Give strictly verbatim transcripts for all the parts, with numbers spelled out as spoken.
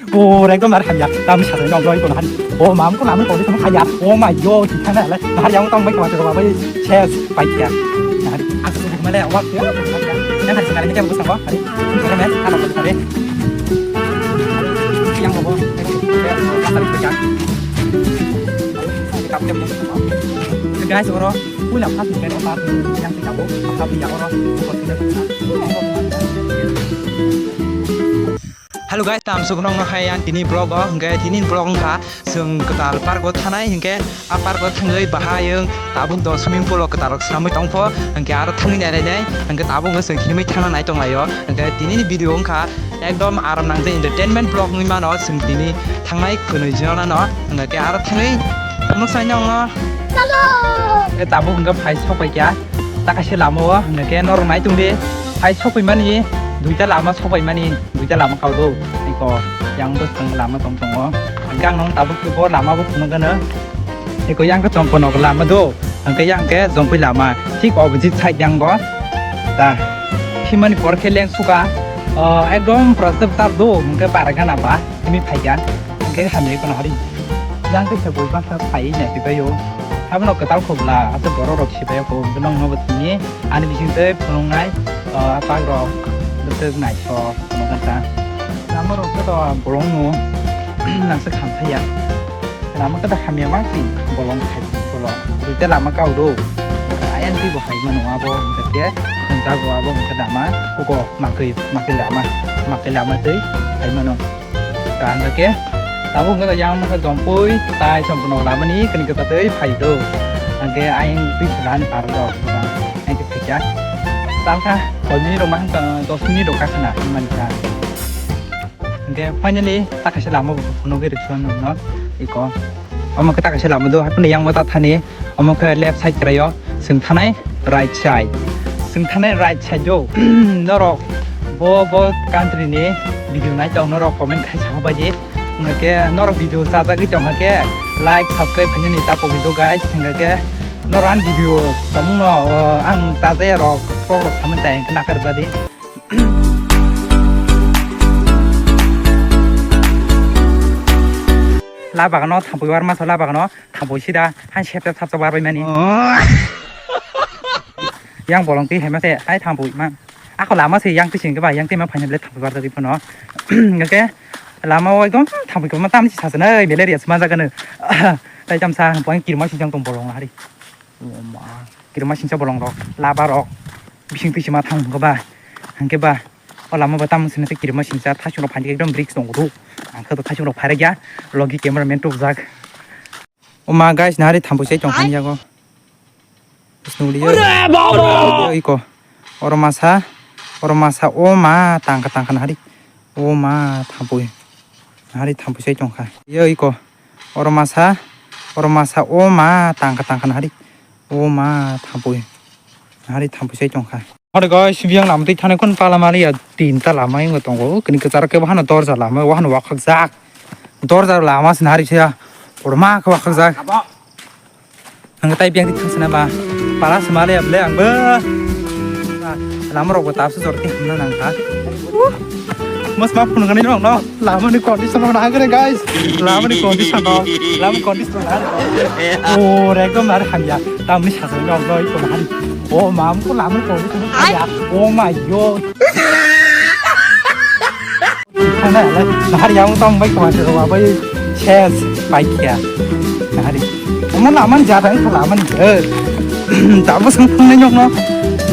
Pura ekdom nari hamya. Tamni sajani nong roi kono hari. O mam ko lamri kodi kono khaya. Oh my god, thikana le. Hari yang tong mai ko bai ses pai kya. Hari aku tu male awak ya. Yang hari sekali ni kamu sangko hari. Kira men kalau kau hari. Yang mau. Hari kerja. Guys, oro puila pas ni kaya pas yang kita bo apa punya oro. Hello guys, tam sukno no hai ang tini vlog o, hingke tini vlog wngkha chwng kwtal park o thanai, hingke a park o thangwi bahai ang tabuk do swimming pool o kwtal rok swnamwi tongpho, hingke aro thangwi nai nai hingke tabuk no chwng hinwi thangna nai tonglaio, hingke tini ni video wngkha ekdom aram nang je entertainment vlog wngwi mano chwng tini thangnai khwnwi jora no, hingke aro thangwi tamo sai nongno. Hello. E tabuk hingke phai sok pai kya, ta kaisa lama o hingke norok nai tongdi, phai sok pai mani, duita lama sok pai mani. Duita lama kau do. Iko yang bwskango lama tong tongo. Hingke ang nong tabuk bo lama bo phunuk gano. Iko yang ke chongkon lama do. Hingke yang ke jongpui lama. Thik opposite side yang bo. Ta. Himani por khe leng suka. O, ekdom prasep tar do. Hingke bara gana ba. Himi phaiga. Hingke hamle kono hari. Yang ke se boi basa phai ne tibayo. Abono kwtal khobla. Asa borok rok sibayo ko. Hingke nong nogo tini. Ani bising tei phunuknai, ah, apak rok, bwswk naisok, phunuk kha. Lama rok joto bolong no, nangsa khamthai ya. Lama kata hamya ma si bolong khai, bolong. Duita lama kau do. Ayang twi bo hai mano abo, hingke hwnjago abo hingke lama, kuko makwi, makwi lama, makwi lama tei hai mano. Kaham khe tabuk wngkha yang wngkha jompui tai sampuno lamani kini kwta tei phai do. Hingke ayang twi sudani par do. Hingke phaikha. Talkha koi minute rok ma hwnka dos minute rok kakhna hwnmani kha. Hingke finally ta kaisa lama bo phunugwi rwkha nokno iko. Omo khe ta kaisa lama do haphano yang bo ta thani. Omo khe left side kwraio, chwng thanai right side. Chwng thanai right side o norok bo, bo country ni video nai tong norok comment khai sa baidi. Hingke norok video chajagwi tong khe like, subscribe khainani ta pogwi do guys. Hingke norok ani video tongmungno, o, ang chajai rok, rok, rok samani tai hingke nakar badi. La bagano thampui warma so la bagano. Thampui sida, hai septa thapsa warbai mani. Yang bolong twi hai mase, hai thampui ma. Ako lama se yang twi sing ba, yang twi ma phaina bele thampui warjagwi phano. Hingke lama o ekdom thampui kwbangma tamni sasa na, malaria sma jagano. Tai tamsa, bang kirma sing jang tong bolong hari. O ma, kirma singsa bolong rok, laba rok. Bising twi sima thang hingke ba, hingke ba. O lama bo tamni sini kirima singsa thasung rok phainai ekdom risk tongo do. Ang khe to thasung rok phairakya, logi camera man tubujak. O ma guys, nari thampui sai tong phani yago. Bisnu liyo. Iko. Oro masa, oro masa, o ma tangka tangka nari. O ma thampui. Nari thampui sai tongkha. Yo iko. Oro masa, oro masa, o ma tangka tangka nari. O ma thampui. Hari thampui sai tongkha. Hore guys, biyang lama twi thani khun pala mali ya tinta lama wngwi tongo. Kini kwcharo khe bahano dorja lama, wahano wakhakjak. Dorja lama se nari se ya. Kotorma khe wakhakjak. Ang tai biyang twi thang sana ba. Pala se mali ya ble ang ba. Lama rok bo tapsa jor khe hamna nang kha. Mas ma phun gani rok no. Lama ni condition rok nang khe guys. Lama ni condition rok. Lama condition rok nang. O, ekdom nari hamya. Tamni sajani rok no iko nari. O, mam ko lama ni condition rok hamya. Oh my god. Khana le nahar yang tong bai kma se rok bai ses pai kya. Nahari. Omo lama ni jata wngkha lama ni. Tamo sang thungnai nyok no.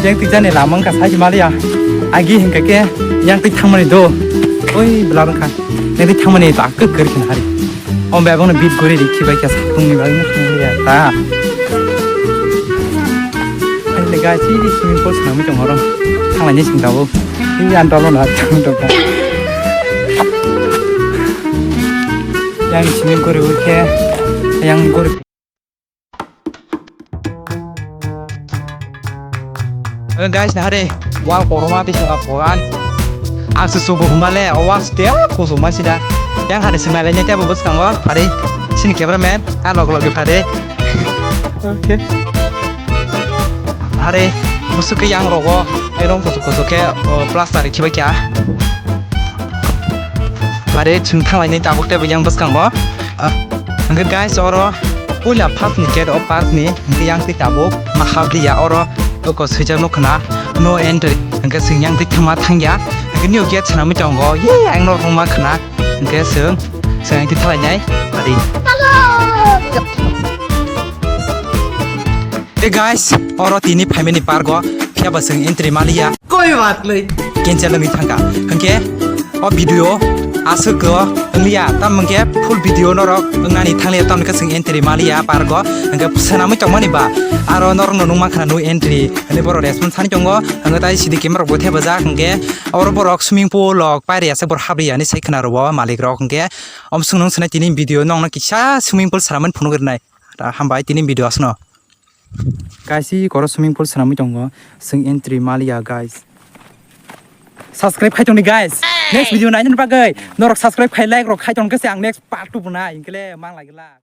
Yang twi jani lama wngkha sai maliya. Agi hingka khe yang twi thangmani do. Oi bwla wngkha. Yang twi thangmani ba kwk kwrwi khe nahari. O bai abono bit guri rikhi bai khe satung ni bagwi no thangmani ya ta. Ani le guys, ini swimming pool swnamwi tong oro. Thanglaini sing tabuk. Ini antalo na thang tong. Yang swimming guri ui khe, yang guri. Eh, guys, nahari wal koroma bisa kapoan. Ang susu buhumale, awas dia kusuma sida. Yang hari sing lainnya tiap bus kanggo, hari sini cameraman, ah log log hari. Okay. Hari musuki yang rogo, erong kusu kusu ke, oh, plaster kibai kya. Pare chwng thanglainai tabuk tei yang bwskango. Ah, hwnkhe guys, oro puila first ni gate o park ni hwnkhe yang twi tabuk ma hap liya oro oko swijak nukho na no entry. Hwnkhe chwng yang twi thangma thangya. Hwnkhe new gate swnamwi tongo. Ye, ang no hongma khna. Hwnkhe chwng, chwng yang twi thanglainai. Pari. Hey guys, oro tini phaimani park o, phiya ba chwng entry maliya. Koi baat nahi. Cancel wngwi thangkha. Hwnkhe o video aswk o wngliya, tam hwnkhe full video norok wngnani thangliya, tamni khe chwng entry maliya park o. Hwnkhe swnamwi tongmani ba aro norokno nukma khna no entry hwnwi borok response sani tongo. Hwnkhe tai sidi camera rok bo thepajak, hwnkhe oro borok swimming pool rok pairiyase borok hapriya hinwi sai khna rwo malik rok. Hwnkhe omswk nung swnai tini video nokno kisa swimming pool swnamani phunuk rwnai. Hambai tini video aswkno. Guys, i koro swimming pool swnamwi tongo. Chwng entry maliya, guys. Subscribe khai tongdi, guys. Next video nainani bagwi norok subscribe khai, like rok khai tongkhe se ang next part two bo nai, hinkhe le mang lai glak.